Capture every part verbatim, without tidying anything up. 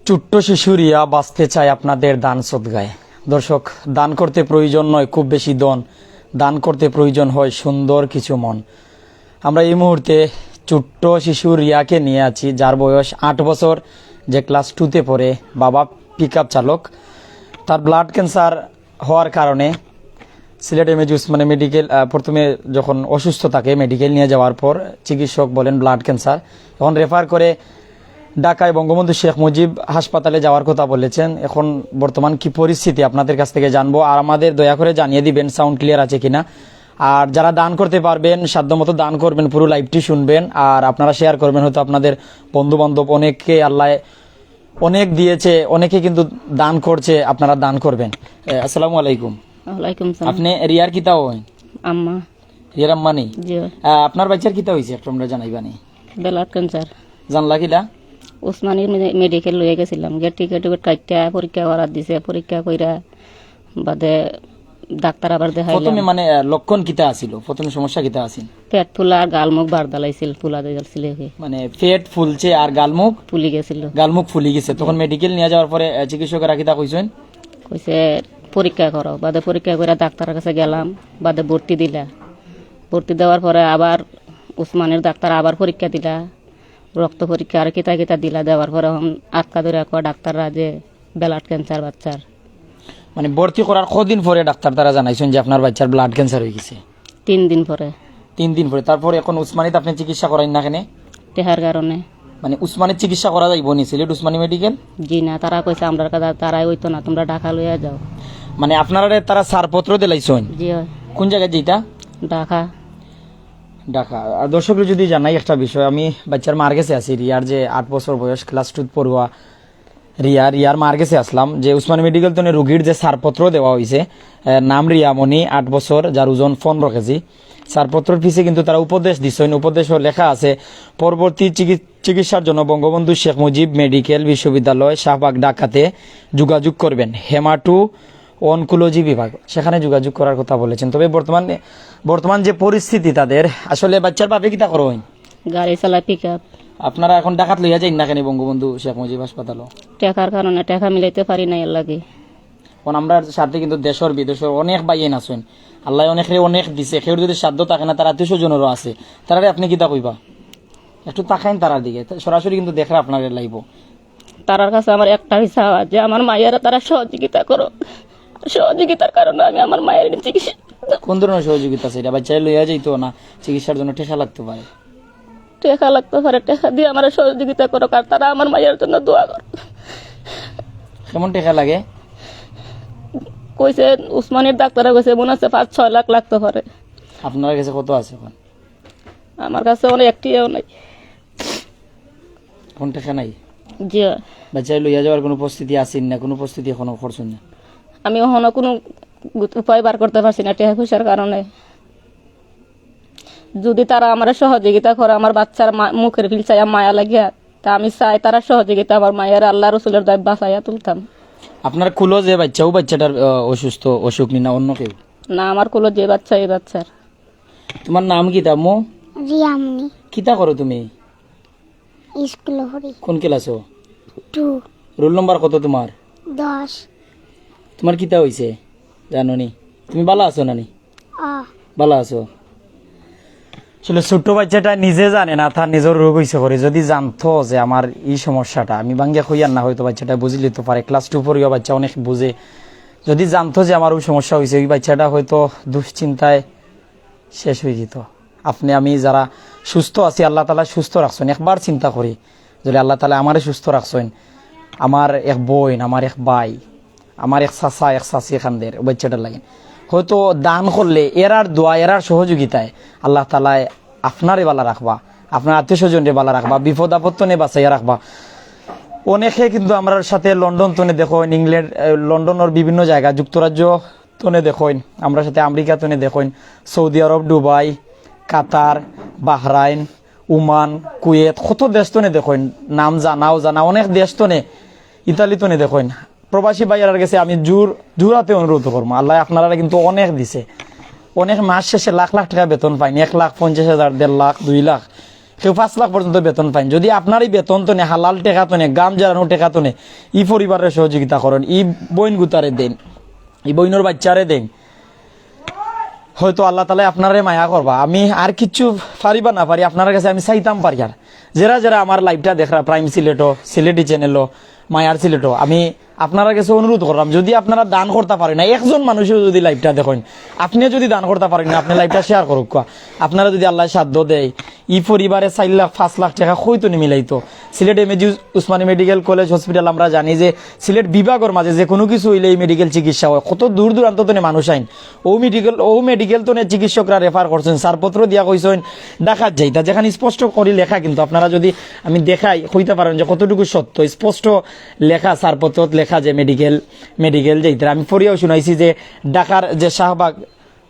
ছোট্ট শিশু রিয়া বাঁচতে চায় আপনাদের দান সদগায়। দর্শক, দান করতে প্রয়োজন নয় খুব বেশি ধন, দান করতে প্রয়োজন হয় সুন্দর কিছু মন। আমরা এই মুহূর্তে ছোট্ট শিশু রিয়াকে নিয়ে আছি, যার বয়স আট বছর, যে ক্লাস টুতে পড়ে। বাবা পিক আপ চালক। তার ব্লাড ক্যান্সার হওয়ার কারণে সিলেট এমএজি উসমানী মেডিকেল, আহ, প্রথমে যখন অসুস্থ থাকে, মেডিকেল নিয়ে যাওয়ার পর চিকিৎসক বলেন ব্লাড ক্যান্সার। এখন রেফার করে ঢাকায় বঙ্গবন্ধু শেখ মুজিব হাসপাতালে যাওয়ার কথা বলেছেন। এখন বর্তমান কি পরিস্থিতি আপনাদের কাছ থেকে জানবো, আর আমাদের দয়া করে জানিয়ে দিবেন সাউন্ড ক্লিয়ার আছে কিনা। আর যারা দান করতে পারবেন, সাধ্যমতো দান করবেন, পুরো লাইভটি শুনবেন, আর আপনারা শেয়ার করবেন। হয়তো আপনাদের বন্ধু বান্ধব অনেকে আল্লাহ অনেক দিয়েছে, অনেকে কিন্তু দান করছে, আপনারা দান করবেন। এ, আসসালামু আলাইকুম। ওয়ালাইকুম সালাম। আপনি রিয়ার কিতা অইন? আম্মা। রিয়ার আম্মা নি? জি। আ, আপনার বাচ্চার কিতা অইছে একটু আমরা জানাইবা নি? Blood cancer. জানলা কিলা? উসমানীর মে-, মেডিকেল লইয়া গেছিলাম, গিয়া টিকিট টিকিট কাটিয়া পরীক্ষা করার দিছে, পরীক্ষা কইরা বাদে ডাক্তার আবার দেখাইলাম। প্রথমে মানে, আ, লক্ষণ কিতা আছিল? প্রথমে সমস্যা কিতা আছিল? পেট ফুলা আর গাল মুখ বারদালাইছিল, ফুলা দিছিল কি। মানে পেট ফুলছে আর গাল মুখ? ফুলি গেছিল। গাল মুখ ফুলি গেছে। তখন মেডিকেল নিয়ে যাওয়ার পরে, আ, চিকিৎসকেরা কিতা কইছেন? কইছে পরীক্ষা করো, বাদে পরীক্ষা করে ডাক্তারের কাছে গেলাম, বাদে ভর্তি দিলা। ভর্তি দেওয়ার পরে আবার উসমানীর ডাক্তার আবার পরীক্ষা দিলা, রক্ত পরীক্ষা আর কিতা কিতা দিলা, দেওয়ার পরে এখন আটকা ধরে রাখো ডাক্তাররা যে ব্লাড ক্যান্সার বাচ্চার। মানে ভর্তি করার কদিন পরে ডাক্তার তারা জানাইছেন যে আপনার বাচ্চার ব্লাড ক্যান্সার হয়ে গেছে? তিন দিন পরে। তিন দিন পরে। তারপর এখন উসমানীত আপনি চিকিৎসা করাইন না কেনে? টেহার কারণে। মানে উসমানীত চিকিৎসা করা যাইব নি সিলেট উসমানী মেডিকেল? জি না, তারা কইছে আমরার কাছে তারাই হইতো না, তোমরা ঢাকা লইয়া যাও। মানে আপনারা তারা ছাড়পত্র দিলাইছেন? জি হয়। কোন জায়গায় যেটা? ঢাকা। ঢাকা। আর দর্শকরা যদি জানাই একটা বিষয়, আমি বাচ্চার মার গেছে আছি, রিয়ার যে আট বছর বয়স, ক্লাস টুত পড়ুয়া, রিয়া, রিয়ার মার গেছে আসলাম যে উসমানী মেডিকেল তনে রুগীর যে ছাড়পত্র দেওয়া হইছে, এ, নাম রিয়া মণি, আট বছর, যার ওজন পনেরো কেজি। ছাড়পত্রর পিছে কিন্তু তারা উপদেশ দিছইন, উপদেশও লেখা আছে, পরবর্তী চিকি-, চিকিৎসার জন্য বঙ্গবন্ধু শেখ মুজিব মেডিকেল বিশ্ববিদ্যালয় শাহবাগ ঢাকাতে যোগাযোগ করবেন, হেমাটো অনকোলজি বিভাগ, সেখানে যোগাযোগ করার কথা বলেছেন। তবে বর্তমানে, বর্তমান যে পরিস্থিতি তাদের, আসলে বাচ্চার বাপে কিতা করইন? গাড়ি চালায় পিক আপ। আপনারা এখন ঢাকাত লইয়া যাইন না কেনে বঙ্গবন্ধু শেখ মুজিব হাসপাতালও? টেকার কারণে টেকা মিলাইতে পারি না, এর লাগি। এখন আমরার সাথে কিন্তু দেশর বিদেশর অনেক ভাইয়াইন আছইন, আল্লায় অনেকরে অনেক দিছে, কেউর যদি সাধ্য থাকে না, তার আত্মীয় স্বজনেরও আছে, তারারে আপনি কিতা কইবা? একটু তাকাইন তারার দিকে, তা-, সরাসরি কিন্তু দেখরা আপনারে লাইভো। তারার কাছে আমার একটাই চাওয়া যে আমার মায়েরা তারা সহযোগিতা করো, সহযোগিতার কারণে আমি আমার মায়ের চিকিৎসা। কোন ধরনের সহযোগিতা আছে এটা? বাচ্চারে লইয়া যাইতো না, চিকিৎসার জন্য টেকা লাগতে পারে। টেকা লাগতে পারে, টেকা দিয়া আমার সহযোগিতা করো, আর তারা আমার মায়ের জন্য দোয়া করো। কেমন টেকা লাগে? কইছে, উসমানীর ডাক্তারে কইছে মনে হচ্ছে পাঁচ ছয় লাখ লাগতে পারে। আপনার কাছে কত আছে এখন? আমার কাছে অনেক একটিও নাই। কোন টেকা নাই? জি। বাচ্চারে লইয়া যাওয়ার কোনো প্রস্তুতি আছেন না, কোনো প্রস্তুতি এখনো করছেন না? আমি এখনো কোনো উপায় বার করতে পারছি না টেকা পয়সার কারণে। যদি তারা আমার সহযোগিতা করে, আমার বাচ্চার মা-, মুখের ফিল চাইয়া মায়া লাগিয়া, তা আমি চাই তারা সহযোগিতা আমার মায়ের আল্লাহ রসুলের দয় বাঁচাইয়া তুলতাম। আপনার কুলো যে বাচ্চা, ও বাচ্চাটার, আহ, অসুস্থ, অসুখ নি না অন্য কেউ? না, আমার কুলো যে বাচ্চা, এই বাচ্চার। তোমার নাম কিতা আম্মু? রিয়ামনি। কিতা করো তুমি? স্কুলে পড়ি। কোন ক্লাসো? টু। রোল নাম্বার কত তোমার? দশ। তোমার কিতা হইছে জানো নি? তুমি ভালা আছো না নি? অ। ভালা আছো? আসলে ছোট্ট বাচ্চাটা নিজে জানে না তার নিজের রোগ হইছে করে। যদি জানতো যে আমার এই সমস্যাটা, আমি ভাঙ্গিয়া কইয়ার না, হয়তো বাচ্চাটা বুঝিলিতো পারে, ক্লাস টু পড়িয়া বাচ্চা অনেক বুঝে। যদি জানতো যে আমার ওই সমস্যা হইছে, ওই বাচ্চাটা হয়তো দুশ্চিন্তায় শেষ হয়ে যেত। আপনি আমি যারা সুস্থ আছি, আল্লাহ তাআলা সুস্থ রাখছেন, একবার চিন্তা করি, যদি আল্লাহ তাআলা আমারে সুস্থ রাখছেন, আমার এক বোন, আমার এক ভাই, আমার এক চাচা, এক চাচি কান্দের, ও বাচ্চাটার লাগি হয়তো দান করলে, এরার দোয়া, এরার সহযোগিতায় আল্লাহ তাআলায় আপনারে ভালা রাখবা, আপনার আত্মীয় স্বজনরে ভালা রাখবা, বিপদ আপদ তনে বাঁচাইয়া রাখবা। অনেকে কিন্তু আমরার সাথে লন্ডন তনে দেখইন, ইংল্যান্ড, এ, লন্ডনের বিভিন্ন জায়গা, যুক্তরাজ্য তনে দেখইন, আমরার সাথে আমেরিকা তনে দেখইন, সৌদি আরব, দুবাই, কাতার, বাহরাইন, ওমান, কুয়েত, কত দেশ তনে দেখইন, নাম জানা অজানা অনেক দেশ তনে, ইতালি তনে দেখইন। প্রবাসী ভাইয়ারার গেছে আমি জোর, জোর হাতে অনুরোধ করমু, আল্লায় আপনারারে কিন্তু অনেক দিছে, অনেক মাস শেষে লাখ লাখ টেকা বেতন পাইন, এক লাখ, পঞ্চাশ হাজার, দেড় লাখ, দুই লাখ। কেউ পাঁচ লাখ পর্যন্ত বেতন পাইন। যদি আপনার ই বেতন তনে, হালাল টেকা তনে, ঘাম ঝরানো টেকা তনে ই পরিবাররে সহযোগিতা করইন, ই বইন গুতারে দেইন, ই বইনর বাইচ্চারে দেইন, হয়তো আল্লাহ তাআলায় আপনারে মায়া করবা। আমি আর কিচ্ছু পারি বা না পারি, আপনারার গেছে আমি চাইতাম পারি। আর যেরা যেরা আমার live-টা দেখরা, Prime Sylhet-ও, সিলেটি channel-ও, মায়ার সিলেটও, আমি আপনারার গেছে অনুরোধ করলাম, যদি আপনারা দান করতা পারইন না, একজন মানুষেও যদি live-টা দেখইন, আপনে যদি দান করতা পারইন না, আপনে live-টা share করউক্কা। আপনারা যদি আল্লায় সাধ্য দেয়, ই পরিবারে চাইর লাখ, পাঁচ লাখ টেকা কই তনে মিলাইতো। সিলেট এমএজি উসমানী মেডিকেল কলেজ হসপিটাল, আমরা জানি যে সিলেট বিভাগর মাঝে যে কুনু কিছু অইলে ই মেডিকেল চিকিৎসা অয়, কত দূর দূরান্ত তনে মানুষ আইন। অউ মেডিকেল, অউ মেডিকেল তনে চিকিৎসকরা refer করছইন, ছাড়পত্র দিয়া কইছইন ঢাকাত যাইতা, যেখান স্পষ্ট করি লেখা, কিন্তু আপনারা যদি আমি দেখাই, কইতা পারইন যে কতটুকু সত্য। স্পষ্ট লেখা, ছাড়পত্রত লেখা যে মেডিকেল, মেডিকেল যাইতা। আমি পড়িয়াও শুনাইছি যে ঢাকার যে শাহবাগ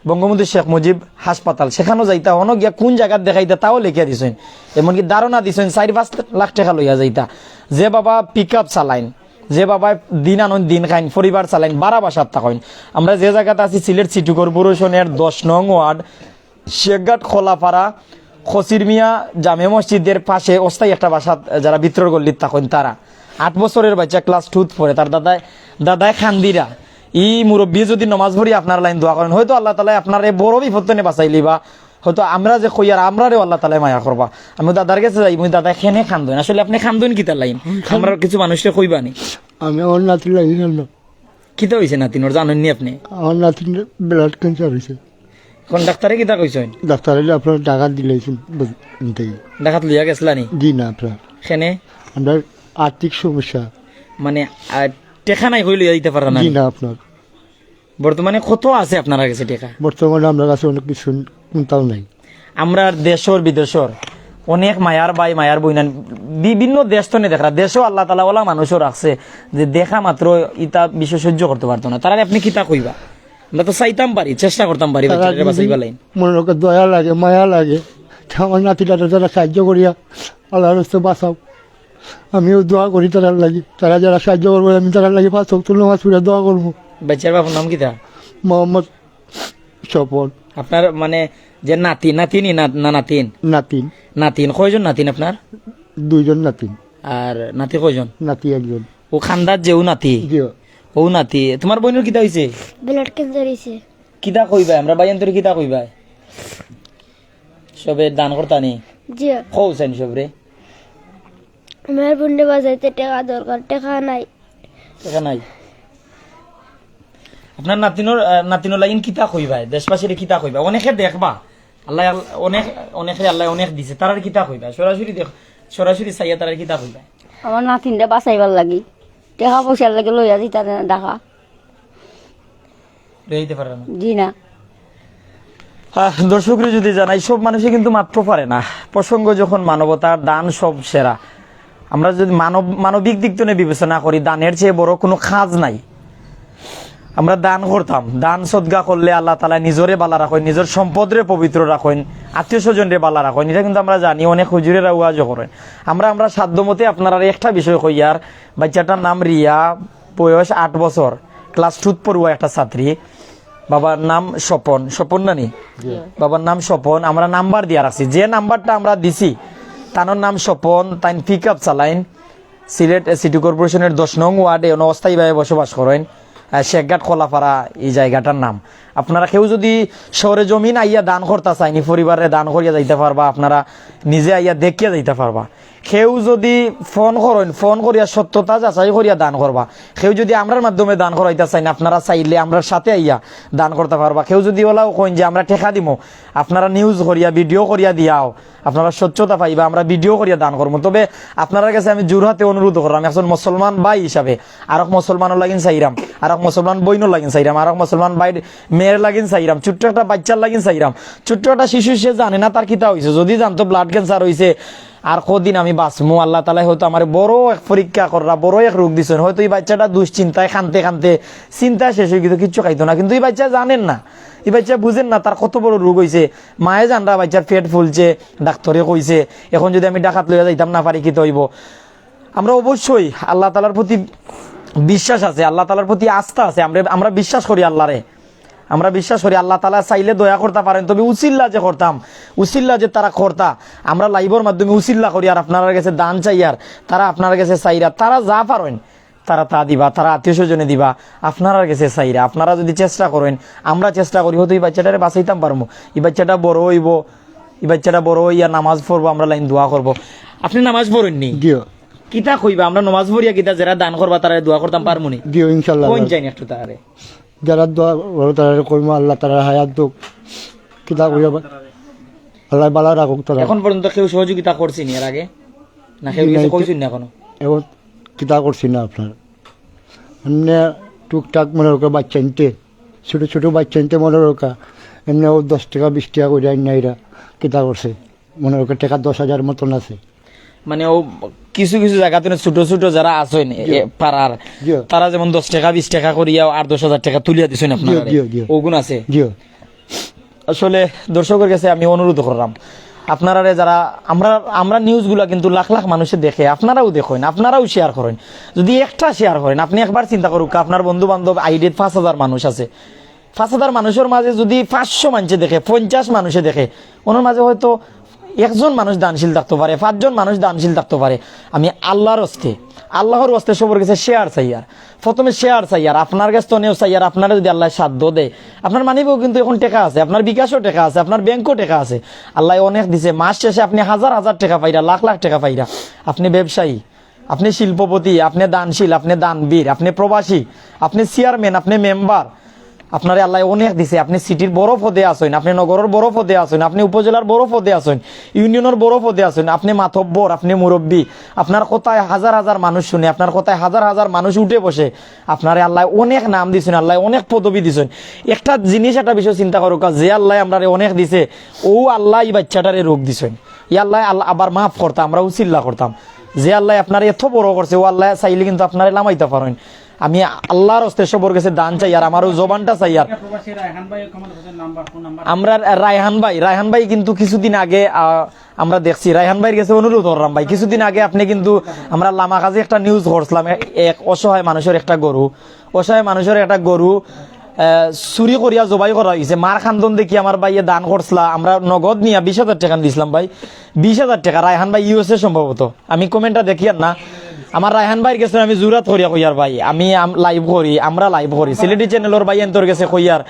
বঙ্গবন্ধু শেখ মুজিব হাসপাতাল, সেখানও যাইতা, অনো গিয়া কুন জাগাত দেখাইতা, তাও লেখিয়া দিছইন। এমনকি ধারণা দিছইন চাইর পাঁচ লাখ টেকা লইয়া যাইতা। যে বাবা pickup চালাইন, যে বাবায় দিন আনইন দিন খাইন, পরিবার চালাইন, বারা বাসাত থাকইন। আমরা যে জাগাত আছি, সিলেট সিটি কর্পোরেশনের দশ নং ওয়ার্ড, শেখঘাট খোলাপাড়া, খসির মিয়া জামে মসজিদের পাশে অস্থায়ী একটা বাসাত যারা ভিতরর গল্লিত থাকইন তারা। আট বছরের বাইচ্চা class two-ত পড়ে, তার দাদায়, দাদায় খান্দিরা। ই মুরব্বি যদি নমাজ পড়ি আপনার লাগি দোয়া করইন, হয়তো আল্লাহ তাআলায় আপনারে বড় বিপদ তনে বাঁচাইলিবা। হয়তো আমরা যে কইয়ার, আমরারেও আল্লাহ তাআলায় মায়া করবা। আমি দাদার গেছে যাইমু, দাদায় কেনে খান্দইন। আসলে আপনে খান্দইন কিতার লাগি? আমরার কিছু মানুষরে কইবা নি। আমি আমার নাতির লাগি খান্দইন। কিতা অইছে নাতিনর, জানইন নি আপনে? আমার নাতিনর blood cancer অইছে। অখন ডাক্তারে কিতা কইছইন? ডাক্তারে অইলে আপনার ঢাকাত দিলাইছইন, বুঝ-, নিতেই। ঢাকাত লইয়া গেছলা নি? জি না, আপনার। কেনে? আমরার আর্থিক সমস্যা। মানে, আহ, টেকা নাই কই লইয়া যাইতা পাররা না জি নি? না, আপনার। বর্তমানে কত আছে আপনারার গেছে টেকা? বর্তমানে আমরার গেছে অনেক কিছু, কুন্তাও নাই। আমরার দেশর বিদেশর অনেক মায়ার ভাই, মায়ার বইনাইন বিভিন্ন দেশ তনে দেখরা, দেশও আল্লাহ তাআলায় অলা মানুষও রাখছে যে দেখা মাত্র ইতা বিষয় সহ্য করতা পারতো না। তারারে আপনে কিতা কইবা? আমরা তো চাইতাম পারি, চেষ্টা করতাম পারি, তারা বাচ্চাটারে যদি বাঁচাইবার লাগি। মনে লোকে দয়া লাগে, মায়া লাগে, তে আমার নাতিটারে যারা সাহায্য করিয়া আল্লাহর রাস্তায় বাঁচাও। আমিও দোয়া করি তারার লাগি, তারা যারা সাহায্য করবো, আমি তারার লাগি পাঁচ ওয়াক্ত নামাজ পড়ে দোয়া করবো। বাচ্চার বাপর নাম কিতা? মোহাম্মদ স্বপন। আপনার মানে যে নাতি, নাতিনি না, না নাতিন? নাতিন। নাতিন, কয়জন নাতিন আপনার? দুইজন নাতিন। আর নাতি কয়জন? নাতি একজন। অউ খান্দাত যে অউ নাতি? জি। অউ নাতি। তুমার বইনর কিতা অইছে? Blood cancer অইছে। কিতা কইবায়? আমরা ভাইয়াইন্তরে কিতা কইবায়? সবে দান করতা নি? জি। কও চাইন সবরে। আমার বইনরে বাঁচাইতে টেকা দরকার, টেকা নাই। টেকা নাই। আপনার নাতিনর, আহ, নাতিনর লাগিন কিতা কইবায়? দেশবাসীরে কিতা কইবায়? অনেকে দেখবা। আল্লায় আল-, অনেক, অনেকরে আল্লায় অনেক দিছে। তারারে কিতা কইবায়? সরাসরি দেখ-, সরাসরি চাইয়া তারারে কিতা কইবায়? আমার নাতিনরে বাঁচাইবার লাগি। টেকা পয়সার লাগি লইয়া দিতা না ঢাকা। লইয়া দিতা পাররা না? জি না। আহ, দর্শকরে যদি জানাই, সব মানুষে কিন্তু মাততো পারে না। প্রসঙ্গ যখন মানবতার, দান সব সেরা। আমরা যদি মানব-, মানবিক দিক তনে বিবেচনা করি, দানের চেয়ে বড় কুনু কাজ নাই। আমরা দান করতাম, দান সদকা করলে আল্লাহ তাআলায় নিজরে বালা রাখইন, নিজর সম্পদরে পবিত্র রাখইন, আত্মীয় স্বজনরে বালা রাখইন। ইটা কিন্তু আমরা জানি, অনেক হুজুরেরা ওয়াজও করইন। আমরা, আমরা সাধ্যমতে আপনারারে একটা বিষয় কইয়ার, বাচ্চাটার নাম রিয়া, বয়স আট বছর, class two-ত পড়ুয়া একটা ছাত্রী। বাবার নাম স্বপন, স্বপন নানি? জি। বাবার নাম স্বপন, আমরা নাম্বার দিয়া রাখছি। যে নাম্বারটা আমরা দিছি, তানর নাম স্বপন, তাইন pickup চালাইন। সিলেট সিটি কর্পোরেশনের দশ নং ওয়ার্ডে অনো অস্থায়ীভাবে বসবাস করইন, আহ, শেখঘাট খোলাপাড়া ই জাগাটার নাম। আপনারা কেউ যদি সরজমিন আইয়া দান করতা চাইন, ই পরিবাররে দান করিয়া যাইতা পারবা, আপনারা নিজে আইয়া দেখিয়া যাইতা পারবা। কেউ যদি ফোন করইন, ফোন করিয়া সত্যতা যাচাই করিয়া দান করবা। কেউ যদি আমরার মাধ্যমে দান করাইতা চাইন, আপনারা চাইলে আমরার সাথে আইয়া দান করতা পারবা। কেউ যদি অলাও কইন যে আমরা টেকা দিমু, আপনারা news করিয়া, video করিয়া দিয়াও, আপনারা স্বচ্ছতা পাইবা, আমরা video করিয়া দান করমু। তবে আপনারার গেছে আমি জোড়হাতে অনুরোধ করলাম, একজন মুসলমান ভাই হিসাবে আরক মুসলমানর লাগিন চাইরাম, আরক মুসলমান বইনর লাগিন চাইরাম, আরক মুসলমান ভাইর মেয়ের লাগিন চাইরাম, ছোট্ট একটা বাচ্চার লাগিন চাইরাম। ছোট্ট একটা শিশু, সে জানে না তার কিতা অইছে, যদি জানতো blood cancer অইছে, আর কদিন আমি বাঁচমু, আল্লাহ তাআলায় হয়তো আমারে বড় এক পরীক্ষা কররা, বড় এক রোগ দিছইন, হয়তো ই বাচ্চাটা দুশ্চিন্তায় কানতে কানতে চিন্তায় শেষ অইগেছে, কিচ্ছু খাইতো না, কিন্তু ই বাচ্চা জানের না, ই বাচ্চা বুঝের না তার কত বড় রোগ অইছে। মায়ে জানরা বাচ্চার পেট ফুলছে, ডাক্তরে কইছে, এখন যদি আমি ঢাকাত লইয়া যাইতাম না পারি, কিতা অইবো? আমরা অবশ্যই আল্লাহ তাআলার প্রতি বিশ্বাস আছে, আল্লাহ তাআলার প্রতি আস্থা আছে, আমরা, আমরা বিশ্বাস করি আল্লাহরে। আমরা বিশ্বাস করি আল্লাহ তাআলা চাইলে দয়া করতা পারেন, তবে উসিল্লা যে করতাম, উসিল্লা যে তারা করতা, আমরা লাইভর মাধ্যমে উসিল্লা করি আর আপনারার গেছে দান চাইয়ার, তারা আপনারার গেছে চাইরা, তারা যা পারইন তারা তা দিবা, তারা আত্মীয় স্বজনে দিবা, আপনারার গেছে চাইরা। আপনারা যদি চেষ্টা করইন, আমরা চেষ্টা করি, হয়তো ই বাইচ্চাটারে বাঁচাইতাম পারমু। ই বাইচ্চাটা বড় অইবো, ই বাইচ্চাটা বড় অইয়া নামাজ পড়বো, আমরা লাইন দোয়া করবো। আপনে নামাজ পড়ইন নি? জিও। কিতা কইবা, আমরা নামাজ পড়িয়া কিতা যেরা দান করবা তারারে দোয়া করতাম পারমু নি? জিও, ইনশাআল্লাহ। কইন যাইন একটু তারারে। যারা দোয়া করো তারারে কইমু, আল্লাহ তারারে হায়াত দউক। কিতা কইবা? আল্লাহ বালা রাখুক তারা। এখন পর্যন্ত কেউ সহযোগিতা করছে নি এর আগে? না কেউ জি, কিছু নাই, কইছইন না এখনো? এখন কিতা করছি না আপনার? এমনে টুকটাক মনে রাখো বাচ্চা আনতে, ছোটো ছোটো বাচ্চা আনতে মনে রাখা, এমনে ও দশ টেকা বিশ টেকা করি আইন না এরা কিতা করছে, মনে রাখো টেকা দশ হাজার মতন আছে। মানে ও কিছু কিছু জাগাত ছোট ছোট যারা আছইন, এ, জি। পাড়ার, জি। তারা যেমন দশ টেকা বিশ টেকা করিয়া আর দশ হাজার টেকা তুলিয়া দিছইন আপনারারে। জি, জি। ওগুন আছে। জি। আসলে দর্শকর গেছে আমি অনুরোধ করলাম, আপনারারে যারা আমরা, আমরা নিউজগুলা কিন্তু লাখ লাখ মানুষে দেখে, আপনারাও দেখইন, আপনারাও শেয়ার করইন। যদি একটা শেয়ার করইন, আপনে একবার চিন্তা করউক্কা, আপনার বন্ধু বান্ধব আইডিত পাঁচ হাজার মানুষ আছে, পাঁচ হাজার মানুষর মাঝে যদি পাঁচশো মানষে দেখে, পঞ্চাশ মানষে দেখে, ওনার মাঝে হয়তো একজন মানুষ দানশীল থাকতো পারে, পাঁচজন মানুষ দানশীল থাকতো পারে। আমি আল্লাহর ওয়াস্তে, আল্লাহর ওয়াস্তে সবর গেছে শেয়ার চাইয়ার, প্রথমে শেয়ার চাইয়ার, আপনার গেছ তনেও চাইয়ার, আপনারে যদি আল্লায় সাধ্য দেয়, আপনার মানিব্যাগও কিন্তু এখন টেকা আছে, আপনার বিকাশও টেকা আছে, আপনার ব্যাংকও টেকা আছে, আল্লায় অনেক দিছে। মাস শেষে আপনে হাজার হাজার টেকা পাইরা, লাখ লাখ টেকা পাইরা, আপনে ব্যবসায়ী, আপনে শিল্পপতি, আপনে দানশীল, আপনে দানবীর, আপনে প্রবাসী, আপনে চেয়ারম্যান, আপনে মেম্বার, আপনারে আল্লায় অনেক দিছে। আপনে সিটির বড় পদে আছইন, আপনে নগরর বড় পদে আছইন, আপনে উপজেলার বড় পদে আছইন, ইউনিয়নর বড় পদে আছইন, আপনে মাতব্বর, আপনে মুরব্বি, আপনার কথায় হাজার হাজার মানুষ শুনে, আপনার কথায় হাজার হাজার মানুষ উঠে বসে। আপনারে আল্লায় অনেক নাম দিছইন, আল্লায় অনেক পদবি দিছইন। একটা জিনিস, একটা বিষয় চিন্তা করউক্কা, যে আল্লায় আমরারে অনেক দিছে, অউ আল্লায় ই বাইচ্চাটারে রোগ দিছইন। ই আল্লায় আল্লাহ আবার মাফ করতা, আমরা উসিল্লা করতাম। যে আল্লায় আপনারে এত বড় করছে, অউ আল্লায় চাইলে কিন্তু আপনারে লামাইতা পারইন। আমি আল্লাহর ওয়াস্তে সবর গেছে দান চাইয়ার, আমার অউ জবানটা চাইয়ার। প্রবাসী রায়হান ভাই comment করছেন, নাম্বার, ফোন নাম্বার। আমরা রায়হান ভাই, রায়হান ভাই কিন্তু কিছুদিন আগে, আহ, আমরা দেখছি, রায়হান ভাইর গেছে অনুরোধ করলাম ভাই, কিছুদিন আগে আপনে কিন্তু আমরা লামাকাজি একটা নিউজ করছিলাম, এ-, এক অসহায় মানুষর একটা গরু, অসহায় মানুষর একটা গরু, আহ, চুরি করিয়া জবাই করা অইছে। মার কান্দন দেখি আমার ভাইয়ে দান করছলা, আমরা নগদ নিয়া বিশ হাজার টেকা দিছলাম ভাই, বিশ হাজার টেকা। রায়হান ভাই ইউএসএ সম্ভবত, আমি কমেন্টটা দেখিয়ার না। আমার রায়হান ভাইর গেছে আমি জুরাত করিয়া কইয়ার ভাই, আমি আম-, লাইভ করি, আমরা লাইভ করি, সিলেটি চ্যানেলর ভাইয়াইন্তর গেছে কইয়ার,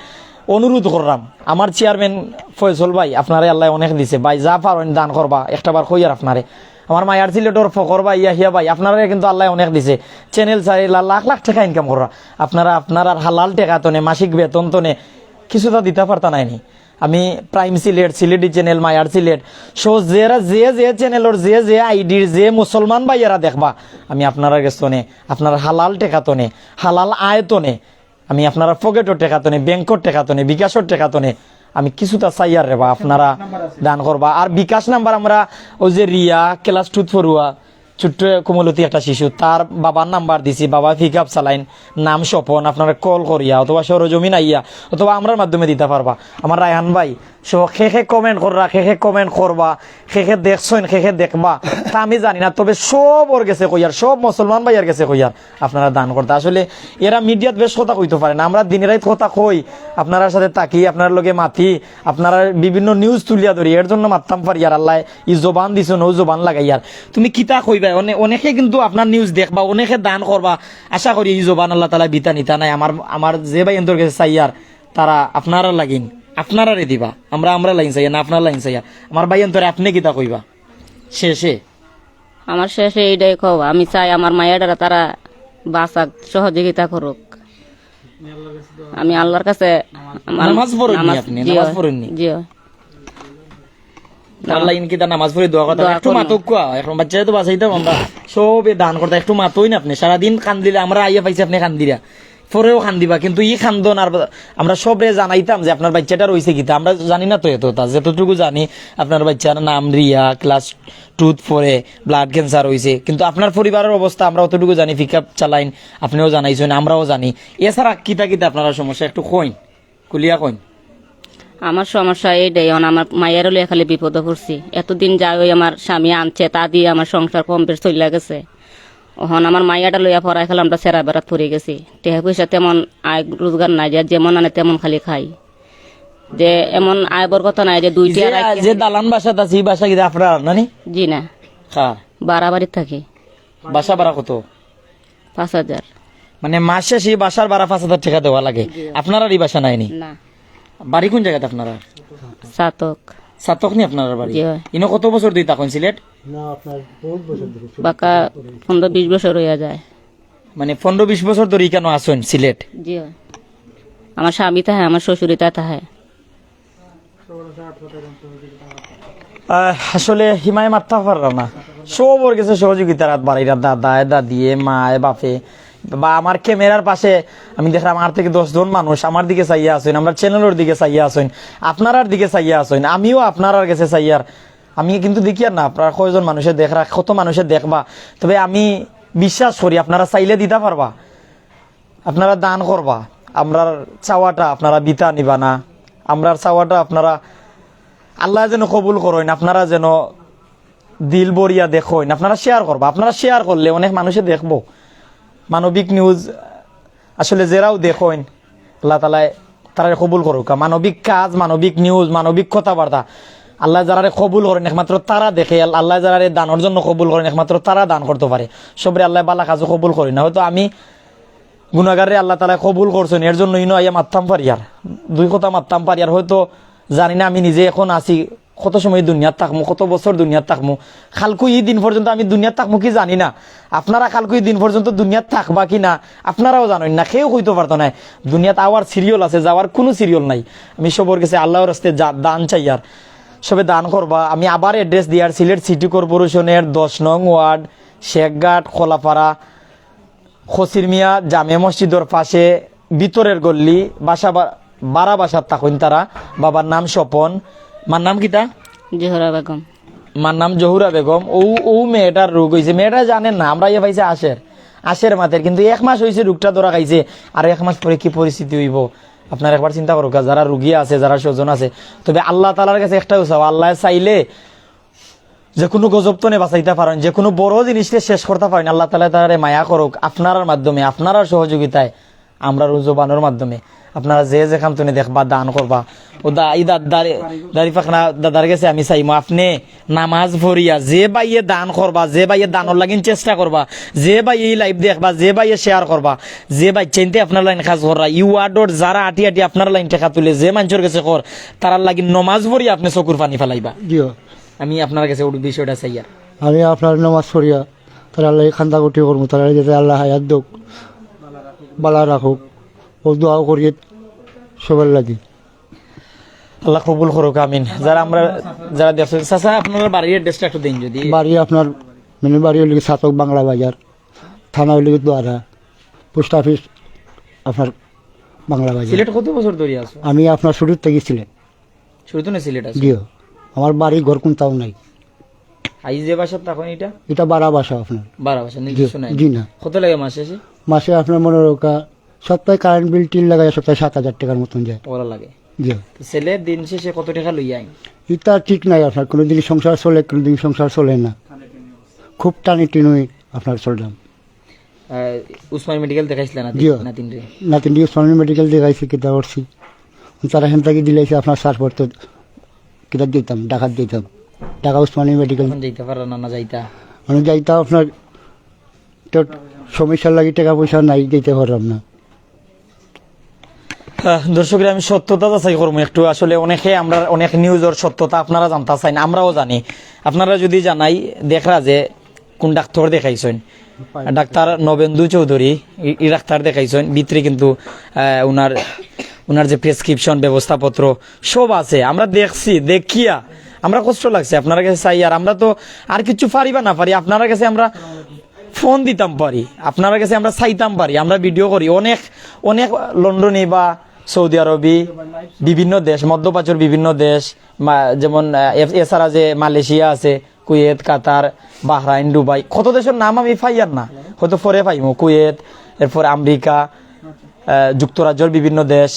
অনুরোধ করলাম, আমার চেয়ারম্যান ফয়সল ভাই, আপনারে আল্লায় অনেক দিছে ভাই, যা পারইন দান করবা, একটা বার কইয়ার আপনারে। আমার মায়ার সিলেটর ফকর ভাই, ইয়াহিয়া ভাই, আপনারে কিন্তু আল্লায় অনেক দিছে, চ্যানেল চালাইলা, লাখ লাখ টেকা ইনকাম কররা, আপনারা আপনারার হালাল টেকা তনে, মাসিক বেতন তনে কিছুতা দিতা পারতা নায়নি? আমি প্রাইম সিলেট, সিলেটি চ্যানেল, মায়ার সিলেট, সহ যেরা যে যে চ্যানেলর যে যে আইডির যে মুসলমান ভাইয়ারা দেখবা, আমি আপনারার গেছ তনে, আপনারার হালাল টেকা তনে, হালাল আয় তনে, আমি আপনারার পকেটর টেকা তনে, ব্যাংকর টেকা তনে, বিকাশর টেকা তনে, আমি কিছুতা চাইয়ার রে বা আপনারা দান করবা। আর বিকাশ নাম্বার আমরা অউ যে রিয়া, ক্লাস টুত পড়ুয়া, ছোট্ট কোমলতি একটা শিশু, তার বাবার নাম্বার দিছি, বাবা পিক আপ চালাইন, নাম স্বপন, আপনারা কল করিয়া অথবা সরজমিন আইয়া অথবা আমরার মাধ্যমে দিতা পারবা। আমার রায়হান ভাই সহ কে কে কমেন্ট কররা, কে কে কমেন্ট করবা, কে কে দেখছইন, কে কে দেখবা, তা আমি জানি না, তবে সবর গেছে কইয়ার, সব মুসলমান ভাইয়ার গেছে কইয়ার, আপনারা দান করতা। আসলে এরা মিডিয়াত বেশ কথা কইতো পারে না, আমরা দিনে রাইত কথা কই, আপনারার সাথে থাকি, আপনারার লগে মাতি, আপনারার বিভিন্ন নিউজ তুলিয়া ধরি, এর জন্য মাততাম পারি। আর আল্লায় ই জবান দিছইন, অউ জবান লাগাইয়ার। তুমি কিতা কইবা? অনে-, অনেকে কিন্তু আপনার নিউজ দেখবা, অনেকে দান করবা। আশা করি ই জবান আল্লাহ তাআলায় বিতা নিতা নায়। আমার, আমার যে ভাইয়াইন্তর গেছে চাইয়ার, তারা আপনারার লাগিন, আপনারারে দিবা। আমরা, আমরার লাগিন চাইয়ার না, আপনারার লাগিন চাইয়ার। আমার ভাইয়াইন্তরে আপনে কিতা কইবা শেষে? আমার শেষে এইটাই কওয়া, আমি চাই আমার মায়াটারা তারা বাঁচাক, সহযোগিতা করুক। আমি আল্লাহর কাছে আমার নামাজ পড়েননি নামাজ, আপনি? জি নামাজ হয়, পড়েননি? জি হয়। আল্লাহ ইনকি তার নামাজ পড়ে দোয়া করতে দোয়া একটু করুন। মাতউক্কা, এখন বাচ্চারে তো বাঁচাইতাম আমরা, সবে দান করতে একটু মাতইন আপনি। সারাদিন কান্দিলে আমরা আইয়া পাইছি আপনি কান্দিরা, পরেও কান্দিবা, কিন্তু ই কান্দন আর আমরা সবরে জানাইতাম যে আপনার বাচ্চাটার অইছে কিতা। আমরা জানি না তো এততা, যতটুকু জানি আপনার বাচ্চার নাম রিয়া, ক্লাস টুত পড়ে, ব্লাড ক্যান্সার অইছে, কিন্তু আপনার পরিবারের অবস্থা আমরা অতটুকু জানি, পিক আপ চালাইন, আপনিও জানাইছইন, আমরাও জানি। এছাড়া কিতা কিতা আপনারা সমস্যা একটু কইন, খুলিয়া কইন। আমার সমস্যা এইটাই, এখন আমার মায়ের লইয়া খালি বিপদে পড়ছি। এতদিন যা ওই আমার স্বামী আনছে, তা দিয়ে আমার সংসার কম বেশ চলিয়া গেছে। অখন আমার মাইয়াটা লইয়া পড়ায় খেলাম, আমরা সেরা বেড়াত পড়ে গেছি। টেকা পয়সা তেমন আয় রোজগার নাই, যে যেমন আনে তেমন খালি খাই। যে এমন আয় বরকত নাই যে দুইটা যে, আড়াইটা যে দালান বাসাত আছে, এই বাসা কিতা আপনার নানি? জি না। হ্যাঁ। বাড়া বাড়িত থাকি। বাসা ভাড়া কত? পাঁচ হাজার। মানে মাস শেষে এই বাসার ভাড়া পাঁচ হাজার টাকা দেওয়া লাগে। জি। আপনারার এই বাসা নাইনি? না। বাড়ি কোন জায়গাত আপনারা? সাতক। সাতক নি আপনারার বাড়ি? জি অয়। ইনো কত বছর ধরি থাকইন সিলেট? না, আপনার বহুত বছর ধরে। বাকা পনেরো বিশ বছর হইয়া যায়। মানে পনেরো বিশ বছর ধরে ইখানো আছইন সিলেট? জি অয়। আমার স্বামী তাহে, আমার শ্বশুরিতা তাহে। আহ, আসলে হিমায় মাততা পাররা না। সবর গেছে সহযোগিতার হাত বাড়াইরা, দাদায়, দাদিয়ে, মায়, বাপে, বা আমার ক্যামেরার পাশে আমি দেখলাম আমার থাকি দশ জন মানুষ আমার দিকে চাইয়া আছইন, আমরার চ্যানেলর দিকে চাইয়া আছইন, আপনারার দিকে চাইয়া আছইন, আমিও আপনারার গেছে চাইয়ার। আমি কিন্তু দেখিয়ার না আপনারা কয়জন মানুষে দেখরা, কত মানুষে দেখবা, তবে আমি বিশ্বাস করি আপনারা চাইলে দিতা পারবা। আপনারা দান করবা, আমরার চাওয়াটা আপনারা বৃথা নিবা না, আমরার চাওয়াটা আপনারা আল্লায় যেন কবুল করইন, আপনারা যেন দিল ভরিয়া দেখইন, আপনারা শেয়ার করবা, আপনারা শেয়ার করলে অনেক মানুষে দেখবো। মানবিক নিউজ আসলে যেরাও দেখইন, আল্লাহ তাআলায় তারারে কবুল করউক্কা। মানবিক কাজ, মানবিক নিউজ, মানবিক কথাবার্তা আল্লায় যারারে কবুল করইন একমাত্র তারা দেখে, আল-, আল্লায় যারারে দানর জন্য কবুল করইন একমাত্র তারা দান করতো পারে। সবরে আল্লায় বালা কাজও কবুল করইন না। হয়তো আমি গুনাগাররে আল্লাহ তাআলায় কবুল করছইন, এর জন্য ইনো আইয়া মাততাম পারিয়ার, দুই কথা মাততাম পারিয়ার। হয়তো জানি না আমি নিজে এখন আছি, কত সময় দুনিয়াত থাকমু, কত বছর দুনিয়াত থাকমু, কালকু ই দিন পর্যন্ত আমি দুনিয়াত থাকমু কি জানি না। আপনারা কালকু ই দিন পর্যন্ত দুনিয়াত থাকবা কি না আপনারাও জানইন না, কেউ কইতো পারতো নায়। দুনিয়াত আওয়ার সিরিয়াল আছে, যাওয়ার কুনু সিরিয়াল নাই। আমি সবর গেছে আল্লাহর রাস্তে যা-, দান চাইয়ার, সবে দান করবা। আমি আবার অ্যাড্রেস দিয়ার, সিলেট সিটি কর্পোরেশনের দশ নং ওয়ার্ড, শেখঘাট, কলাপাড়া, খসির মিয়া জামে মসজিদর পাশে ভিতরের গল্লি, বাসা বা-, বারা বাসাত থাকইন তারা। বাবার নাম স্বপন, মার নাম কিতা? জোহরা বেগম। মার নাম জহুরা বেগম। ও, ও মেয়েটার রোগ অইছে, মেয়েটা জানে না, আমরা ইয়ে পাইছে আশের, আশের মাতের, কিন্তু এক মাস অইছে রোগটা ধরা খাইছে, আর এক মাস পরে কি পরিস্থিতি অইবো আপনারা একবার চিন্তা করউক্কা, যারা রুগী আছে, যারা স্বজন আছে। তবে আল্লাহ তাআলার গেছে একটাউ চাও, আল্লায় চাইলে যে কুনু গজব তনে বাঁচাইতা পারইন, যে কুনু বড় জিনিসরে শেষ করতা পারইন। আল্লাহ তাআলায় তারারে মায়া করউক, আপনারার মাধ্যমে, আপনারার সহযোগিতায়, আমরার ও জবানর মাধ্যমে। আপনারা যে যেখান তনে দেখবা, দান করবা। ও দা-, ই দা-, দাড়ি, দাড়ি পাকনা দাদার গেছে আমি চাইমু, আপনে নামাজ পড়িয়া যে ভাইয়ে দান করবা, যে ভাইয়ে দানর লাগিন চেষ্টা করবা, যে ভাইয়ে ই লাইভ দেখবা, যে ভাইয়ে শেয়ার করবা, যে ভাইচ্চাইন্তে আপনার লাইন কাজ কররা, ই ওয়ার্ডর যারা আটি আটি আপনার লাইন টেকা তুলে, যে মানষর গেছে কর, তারার লাগিন নমাজ পড়িয়া আপনে চকুর পানি ফালাইবা। জিও। আমি আপনার গেছে ওই বিষয়টা চাইয়ার। আমি আপনার নমাজ পড়িয়া তারার লাগি কান্দাকুটি করমু, তারারে যাতে আল্লায় হায়াত দউক, বালা রাখউক, ও দোয়াও করি সবার লাগি। আল্লাহ কবুল করউক, আমিন। যারা আমরা, যারা দেখছইন, চাচা, আপনার বাড়ির অ্যাড্রেসটা একটু দিন যদি। বাড়ি আপনার, মানে, বাড়ি অইলো গি সাতক বাংলা বাজার, থানা অইলো গি দোয়ারা, পোস্ট অফিস আপনার বাংলা বাজার। সিলেট কত বছর ধরি আছো? আমি আপনার শুরু থাকি সিলেট। শুরু তো না সিলেট আছে? জিও, আমার বাড়ি ঘর কুনটাও নাই। আই যে বাসাত থাকইন ইটা? ইটা বারা বাসা আপনার। বারা বাসা, নিজস্ব নাই? জি না। কত লাগে মাসে শেষে? মাসে আপনার মনে রাখা, সপ্তাহে কারেন্ট বিল টিল লাগাইয়া সপ্তাহে সাত হাজার টেকার মতন যায়। ওরা লাগে? জি। তো ছেলে দিন শেষে কত টেকা লইয়া আইন? ইটা ঠিক নাই আপনার, কুনুদিন সংসার চলে, কুনুদিন সংসার চলে না, খুব টানি টিনুই আপনার চললাম। আহ, উসমানী মেডিকেল দেখাইছিলা নাতি-, জিও। নাতিনরে? নাতিনরে উসমানী মেডিকেল দেখাইছি, কিতা করছি। তারা হেন থাকি দিলাইছে আপনার সারপত্র, কিতা দিতাম, ঢাকাত দিতাম। ঢাকা উসমানী মেডিকেল। এখন যাইতা পাররা না, না যাইতা? মানে যাইতা আপনার তো সমস্যার লাগি টেকা পয়সা নাই, যাইতা পারলাম না। আহ, দর্শকরা, আমি সত্যতা যাচাই করমু একটু। আসলে অনেকে আমরার অনেক নিউজর সত্যতা আপনারা জানতা চাইন, আমরাও জানি। আপনারা যদি জানাই, দেখরা যে কুন ডাক্তর দেখাইছইন, ডাক্তার নবেন্দু চৌধুরী, ই, ই ডাক্তার দেখাইছইন, ভিতরে কিন্তু, আহ, উনার, উনার যে প্রেসক্রিপশন, ব্যবস্থাপত্র সব আছে। আমরা দেখছি, দেখিয়া আমরা কষ্ট লাগছে আপনারার গেছে চাইয়ার। আমরা তো আর কিচ্ছু পারি বা না পারি, আপনারার গেছে আমরা ফোন দিতাম পারি, আপনারার গেছে আমরা চাইতাম পারি, আমরা ভিডিও করি। অনেক, অনেক লন্ডনি বা সৌদি আরবি, বিভিন্ন দেশ, মধ্যপ্রাচ্যর বিভিন্ন দেশ, মা-, যেমন, আহ, এ-, এছাড়া যে মালয়েশিয়া আছে, কুয়েত, কাতার, বাহরাইন, দুবাই, কত দেশর নাম আমি পাইয়ার না, হয়তো পরে পাইমু। কুয়েত, এরপর আমেরিকা, আহ, যুক্তরাজ্যর বিভিন্ন দেশ,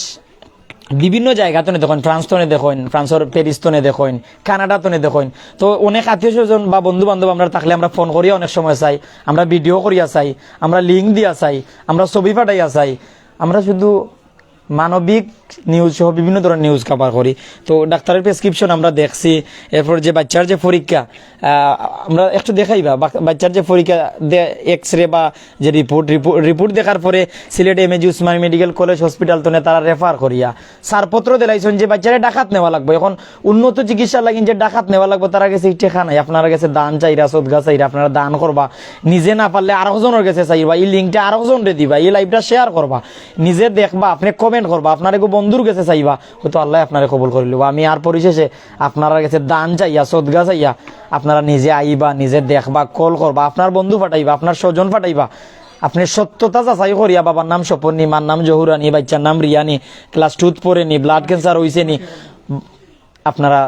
বিভিন্ন জায়গা তনে দেখইন, ফ্রান্স তনে দেখইন, ফ্রান্সর প্যারিস তনে দেখইন, কানাডা তনে দেখইন। তো অনেক আত্মীয় স্বজন বা বন্ধু বান্ধব আমরা থাকলে আমরা ফোন করিয়া অনেক সময় চাই, আমরা ভিডিও করিয়া চাই, আমরা লিংক দিয়া চাই, আমরা ছবি পাঠাইয়া চাই। আমরা শুধু মানবিক নিউজ সহ বিভিন্ন ধরনের নিউজ কভার করি। তো ডাক্তারের প্রেসক্রিপশন আমরা দেখছি, এরপর যে বাচ্চার যে পরীক্ষা, আহ, আমরা একটু দেখাইবা বা-, বাচ্চার যে পরীক্ষা, এক্স রে বা যে রিপোর্ট, রিপোর্ট দেখার পরে Sylhet M A G Usmani medical college hospital তনে তারা রেফার করিয়া ছাড়পত্র দিলাইছইন যে বাচ্চারে ঢাকাত নেওয়া লাগবো। এখন উন্নত চিকিৎসা লাগিন যে ঢাকাত নেওয়া লাগবো, তারা গেছে ই টেকা নাই। আপনারা গেছে দান চাইরা, সদগা চাইরা, আপনারা দান করবা, নিজে না পারলে আরক জনের গেছে চাইবা, ই লিঙ্কটা আরক জনরে দিবা, ই লাইভটা শেয়ার করবা, নিজে দেখবা, আপনে কমেন্ট করবা, আপনার এগু বন্ধুর গেছে চাইবা, হয়তো আল্লায় আপনারে কবুল করিলিবো। আমি আর পরিশেষে আপনারার গেছে দান চাইয়া, সদগা চাইয়া, আপনারা নিজে আইবা, নিজে দেখবা, কল করবা, আপনার বন্ধু পাঠাইবা, আপনার স্বজন পাঠাইবা, আপনে সত্যতা যাচাই করিয়া, বাবার নাম স্বপন নি, মার নাম জহুরানি, বাচ্চার নাম রিয়ানি, ক্লাস টুত পড়ে নি, ব্লাড ক্যান্সার অইছে নি, আপনারা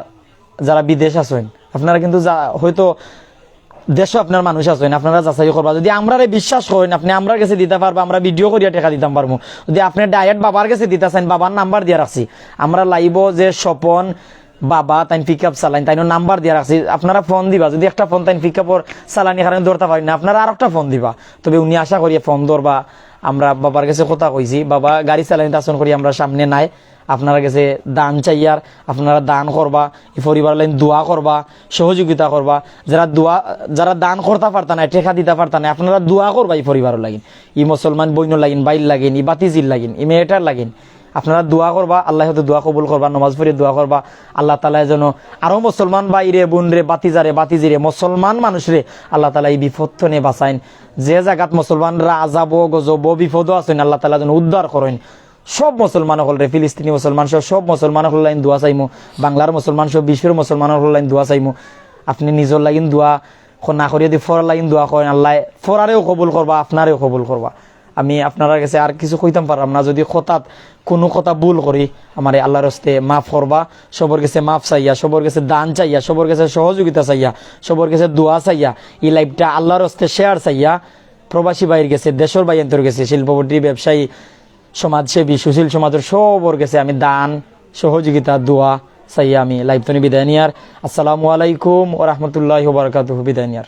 যারা বিদেশ আছইন, আপনারা কিন্তু যা-, হয়তো দেশো আপনার মানুষ আছইন, আপনারা যাচাই করবা। যদি আমরারে বিশ্বাস করইন, আপনে আমরার গেছে দিতা পারবা, আমরা ভিডিও করিয়া টেকা দিতাম পারমু। যদি আপনে ডাইরেক্ট বাবার গেছে দিতা চাইন, বাবার নাম্বার দিয়া রাখছি, আমরা লাইভো যে স্বপন বাবা তাইন পিক আপ চালাইন, তাইনও নাম্বার দিয়া রাখছি, আপনারা ফোন দিবা। যদি একটা ফোন তাইন পিক আপর চালানি কারণে ধরতা পারইন না, আপনারা আরকটা ফোন দিবা, তবে উনি আশা করি ফোন ধরবা। আমরা বাবার গেছে কথা কইছি, বাবা গাড়ি চালানি তাছন করি আমরা সামনে নাই। আপনারা গেছে দান চাইয়ার, আপনারা দান করবা, ই পরিবার লাইন দোয়া করবা, সহযোগিতা করবা। যারা দোয়া, যারা দান করতা পারতা না, টেকা দিতা পারতা না, আপনারা দোয়া করবা ই পরিবার লাগিন, ই মুসলমান বইন লাগিন, বাইর লাগিন, ই বাতিজির লাগিন, ই মেয়েটার লাগিন। আপনারা দোয়া করবা, আল্লায় হয়তো দোয়া কবুল করবা, নমাজ পড়ে দোয়া করবা। আল্লাহ তাআলায় যেন আরো মুসলমান ভাইরে, বোনরে, বাতিজারে, বাতিজিরে, মুসলমান মানুষরে আল্লাহ তাআলায় ই বিপদ তনে বাঁচাইন। যে জাগাত মুসলমানরা আজাবো, গজবো, বিপদো আছইন, আল্লাহ তাআলায় যেন উদ্ধার করইন। সব মুসলমান অকলরে, ফিলিস্তিনি মুসলমান সহ সব মুসলমান অকলর লাইন দোয়া চাইমু, বাংলার মুসলমান সহ বিশ্বর মুসলমান অকলর লাইন দোয়া চাইমু। আপনে নিজর লাগিন দোয়া ক-, না করিয়া দি ফরার লাগিন দোয়া করইন, আল্লায় ফরারেও কবুল করবা, আপনারেও কবুল করবা। আমি আপনারার গেছে আর কিছু কইতাম পাররাম না, যদি কথাত কুনু কথা ভুল করি, আমারে আল্লার হস্তে মাফ করবা। সবর গেছে মাফ চাইয়া, সবর গেছে দান চাইয়া, সবর গেছে সহযোগিতা চাইয়া, সবর গেছে দোয়া চাইয়া, ই লাইভটা আল্লার হস্তে শেয়ার চাইয়া, প্রবাসী ভাইর গেছে, দেশর ভাইয়াইন্তর গেছে, শিল্পপতি, ব্যবসায়ী, সমাজসেবী, সুশীল সমাজর সবর গেছে আমি দান, সহযোগিতা, দোয়া চাইয়া আমি লাইভ তনে বিদায় নিয়ার। আসসালামু আলাইকুম ওয়া রাহমাতুল্লাহি ওয়া বারাকাতুহু। বিদায় নিয়ার।